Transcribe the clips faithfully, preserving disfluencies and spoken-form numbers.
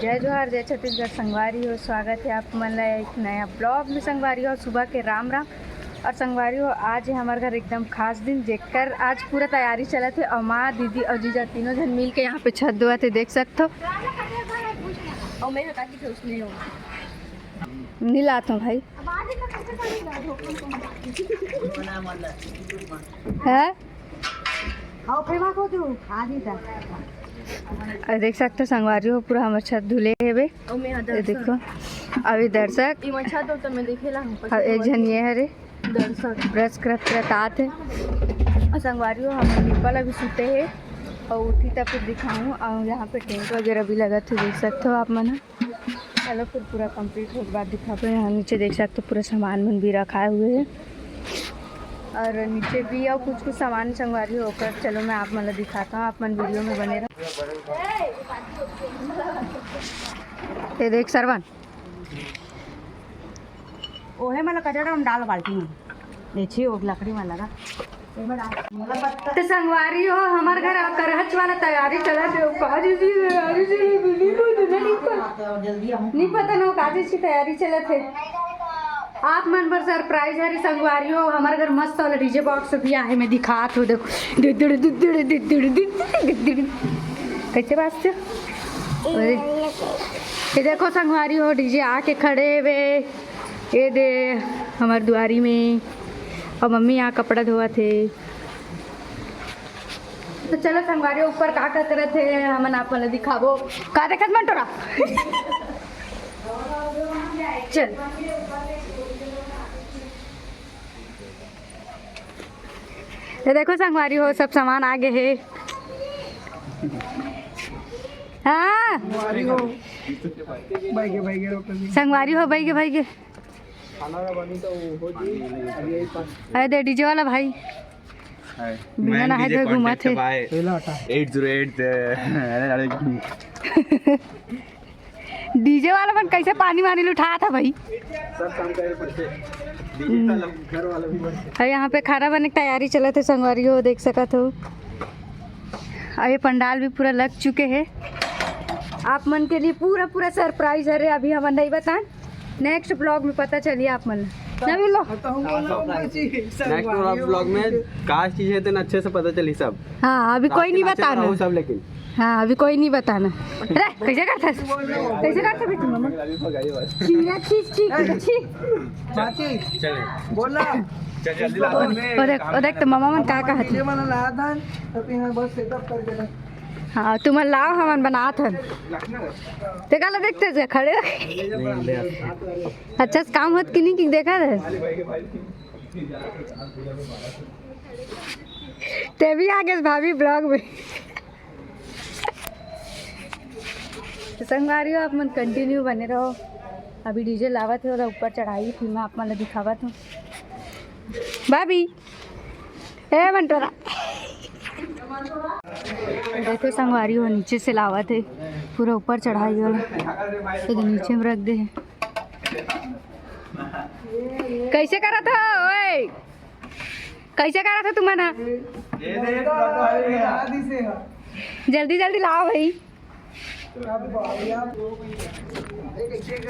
जय जोहार, जय छत्तीसगढ़ संगवारी हो, स्वागत है आप मन ला एक नया ब्लॉग में। संगवारी हो, सुबह के राम राम। और संगवारी हो, आज है हमारे घर एकदम खास दिन, जेकर आज पूरा तैयारी चलत है। और माँ, दीदी और जीजा तीनों जन मिल के यहाँ पे छत धोवत है, देख सकते हो। और मैं हटा के उसने नहीं लाता हूँ भाई। है? आओ, फेमा को दू, आ जी जा। अरे देख सकते हो संगवारी हो, पूरा हमर छत धुले हेबे। अउ मैं ये दर्शक। देखो, अभी दर्शक। ये मैं छत तो मैं देखे ला हूँ, हाँ, एक जन ये हरे। दर्शक। ब्रश करत करत आत है। और संगवारी हो, हमर डिम्पल अभी सुते है और उठी तब फिर दिखाऊँ। और यहाँ पे टेंट वगैरह भी लगत है, देख सकते हो आप मन ह। चलो फिर पूरा कंप्लीट होके बाद दिखाते हैं। यहाँ नीचे देख सकते हो पूरा सामान मन भी रखाए हुए है। और नीचे भी और कुछ कुछ सामान संगवारी हो ओकर, चलो मैं आप मन ला दिखाता हूँ, आप मन वीडियो में बने रहो। ये देख सरवन, ओहे मला कचरा में डाल बाल्टी में, देखिए वो लकड़ी में लगा। तो संगवारी हो, हमार घर करहच वाला तैयारी चलत है। का जी जी, तैयारी चलत है, नहीं पता, नहीं पता। नहीं पता ना, का जी की तैयारी चलत है। आप मन बर सरप्राइज हरे संगवारी हो, हमार घर मस्त वाला डीजे बॉक्स भी आहे, मैं दिखात हो, देखो। दुदुड़, दुदुड़, दुदुड़, दुदुड़, दुदुड़। कैसे बाजथे? अरे, ये देखो संगवारी हो, डीजे आके खड़े हेवे। ये दे हमार दुआरी में, और मम्मी यहाँ कपड़ा धोवत हे। तो चलो संगवारी, ऊपर का का करत हे, हमन आप मन ला दिखाबो। का देखत मन टोरा? चल, ये देखो संगवारी हो, सब सामान आ गे हे। हाँ, संगवारी हो, बैगे, बैगे। खाना ना बनी तो वो हो जी, अभी यही पास। अरे दे डीजे वाला भाई। हाय। बिना मैं नहाए DJ धोए घूमत contact हे। बाय पहला हटा। एट ज़ीरो एट, अरे, अरे। डीजे वाला मन कैसे पानी वानी उठात हे भाई? सब काम करे पड़थे। डीजे वाला, घर वाला भी पड़थे। और यहाँ पे खाना बने की तैयारी चलत हे संगवारी हो, देख सकत हो। और ये पंडाल भी पूरा लग चुके हे। आप मन के लिए पूरा पूरा सरप्राइज हरे, अभी हमन नहीं बतान। नेक्स्ट ब्लॉग में पता चली आप मन ला। ना मिलो। नेक्स्ट ब्लॉग में का चीज है, तेन अच्छे से पता चली सब। हाँ, अभी कोई नहीं बताना। सब लेकिन। हाँ, अभी कोई नहीं बताना। रे, कैसे करता है? कैसे करता है बेटी मम्मा? चीरा, छी, छी, छी। चले। बोला। चल, जल्दी ला। ओ देख, ओ देख, तो मम्मा मन का कहत हे। डीजे मन ला दन, तो यहाँ बस सेटअप कर देना। हाँ, तुमन लाओ, हमन बनात हन। ते काला देखते से खड़े हो। अच्छा से काम होत कि नहीं कि देखा थे। ते भी आ गे भाभी ब्लॉग में। तो संगवारी हो, आप मन कंटिन्यू बने रहो। अभी डीजे लावत हे, ओला ऊपर चढ़ाई, फिर मैं आप मन ला दिखावत हूँ। भाभी, ए मंटोरा। देखो संगवारी हो, नीचे से लावत हे, पूरा ऊपर चढ़ाई वाला, तो नीचे में रख दे हे। कैसे करत हो ओए? कैसे करत हो तुमन ह? जल्दी जल्दी लाओ भाई।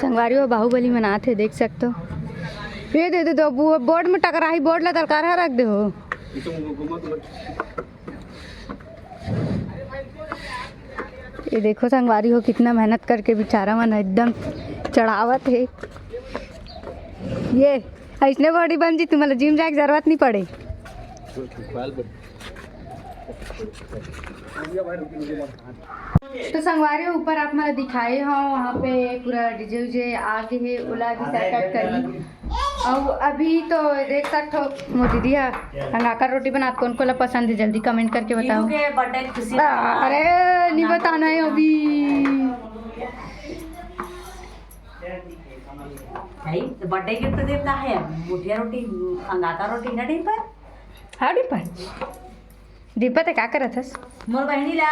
संगवारी हो, बाहुबली मनात हे, देख सकते हो। ये दे दे दो, बो-, बोर्ड में टकराही, बोर्ड ला तलकारहा रख दे हो। ये देखो संगवारी हो, कितना मेहनत करके बेचारा मन एकदम चढ़ावत हे। ये ऐसने बॉडी बन जी, तुम्हारा जिम जाए की जरूरत नहीं पड़े। तो संगवारी हो, ऊपर आप मन ला दिखाए हो, वहाँ पे पूरा डीजे उजे आ गे हे, ओला भी सेटअप करी। अउ अभी तो देख सकत हो, मोर दीदी ह अंगाकर रोटी बनात, कोन कोन ला पसंद हे, जल्दी कमेंट करके बताओ। दीदू के बर्थडे खुशी। अरे, नहीं बताना है अभी। भाई, तो बर्थडे गिफ्ट देता है, मुठिया रोटी, अंगाकर रोटी ना डिम्पल? हाँ, डिम्पल। दीपा, ते का करत हस? मोर बहिनी ला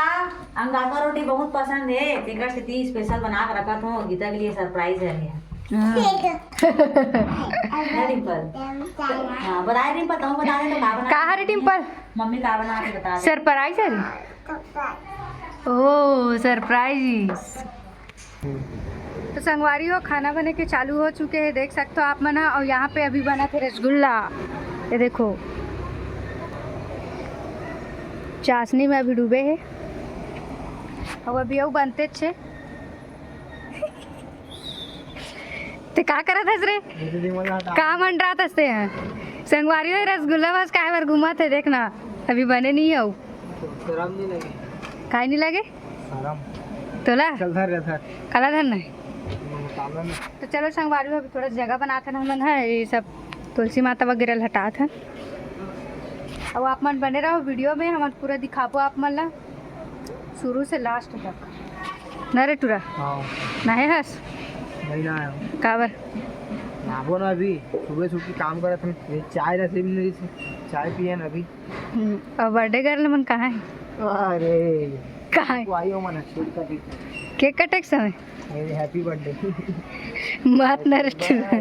अंगाकर रोटी बहुत पसंद हे, तेकर सेती स्पेशल बना के रखत हों, गीता के लिए सरप्राइज हे। हाँ। ना डिम्पल? हाँ, बताए डिम्पल, तहूँ बता दे तो का बना का हरे डिम्पल? मम्मी का बना के बता दे। सरप्राइज हरे? ओ, सरप्राइज। तो संगवारी हो, खाना बने के चालू हो चुके हे, देख सकते हो आप मन ह। और यहाँ पे अभी बनत हे रसगुल्ला, ये देखो, चाशनी में अभी डूबे हे। और अभी अउ बनते छे। ते का करत हस रे? दीदी, मोला हटा। का मंडरात हस ते ह? संगवारी हो, रसगुल्ला बस काहे बर घूमत हे, देखना, अभी बने नहीं हे। शरम नहीं लगे? काय नहीं लगे? शरम। तोला? चल धर रे, धर। काला धरना हे? निकालना नहीं। तो चलो संगवारी हो, अभी थोड़ा जगह बनात हन हमन ह, ये सब तुलसी माता वगैरह ल हटात हन। अब आप मन बने रहो वीडियो में, हमन पूरा दिखाबो आप मन ला शुरू से लास्ट तक। ना रे टूरा? हाँ। नहाए हस? नहीं नहाया। काबर? नहाबो ना अभी, सुबह सुबह की काम करत हन। ये चाय नसीब नहीं रही, चाय पिए ना अभी। हम्म, और बर्थडे गर्ल मन कहाँ है? अरे। कहाँ है? वो आई हो मन, केक कटे। केक कटे के समय? अरे, हैप्पी बर्थडे। मात ना रे टूरा।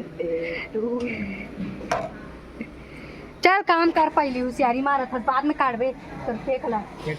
चल काम कर पहले, होशियारी मारत हस, बाद में काटबे तोर केक ला। केक